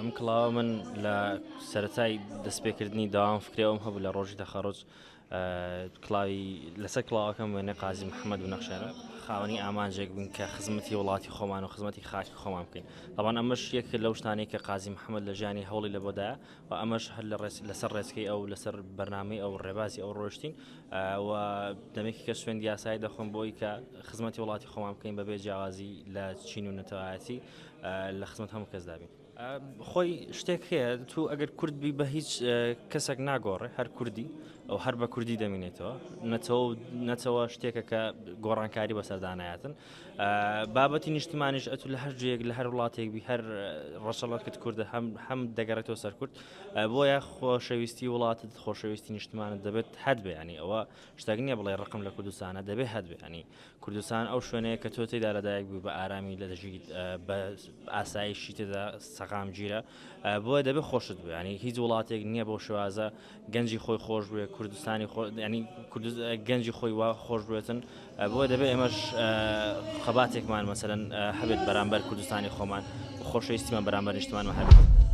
ئەم کڵاوە من لە سەرەتای دەستپێکردنی داوام فکری ئەوم هەبوو لە ڕۆژی تەخەڕوج کڵاوی لەسەر کڵاوەکەم وێنەی قازی محەممەد بنەخشێنم خاوەنی ئامانجێک بووین کە خزمەتی وڵاتی خۆمان و خزمەتی خاکی خۆمان بکەین تەبعەن ئەمەش یەک لەو شتانەی کە قازی محەممەد لە ژیانی هەوڵی لە بۆدایە و ئەمەش هەر لە لەسەر ڕێچکەی ئەو لەسەر بەرنامەی ئەو ڕێبازی ئەو ڕۆشتین و دەمێکی کە سوێند یاسایی دەخۆم بۆی کە خزمەتی وڵاتی خۆمان بکەین بەبێ جیاوازی لە چین و نەتەوایەتی لە خزمەت هەموو کەسدا بین. خۆی شتێک هەیە تو ئەگەر کورد بی بە هیچ کەسێک ناگۆڕێ هەر کوردی ئەو هەر بە کوردی دەمینێتەوە نەتەوە نەتەوە شتێکە کە گۆڕانکاری بەسەردانایەتن بابەتی نیشتمانیش ئەتو لە هەر جێیەک لە هەر وڵاتێک بی هەر ڕەچەڵەکت کوردە هەم هەم دەگەڕێتەوە سەر کورد بۆیە خۆشەویستی وڵاتت خۆشەویستی نیشتمانت دەبێت هەت بێ ینی ئەوە شتێک نییە بڵێ ڕقم لە کوردستانە دەبێ هەت بێ ینی کوردستان ئەو شوێنەیە کە تۆ تێدا لەدایک بووی بە ئارامی لە دەژیت بە ئاسایشی تێدا سەقامگیرە بۆیە دەبێ خۆشت بێ ینی هیچ وڵاتێک نییە بەو شێوازە گەنجی خۆی خۆش بوێ کوردستانی خۆ ینی کوردست گەنجی خۆی وا خۆش بوێتن بۆیە دەبێ ئێمەش خەباتێکمان مەسەلەن هەبێت بەرامبەر کوردستانی خۆمان و خۆشەویستیمان بەرامبەر نیشتمانمان هەبێت.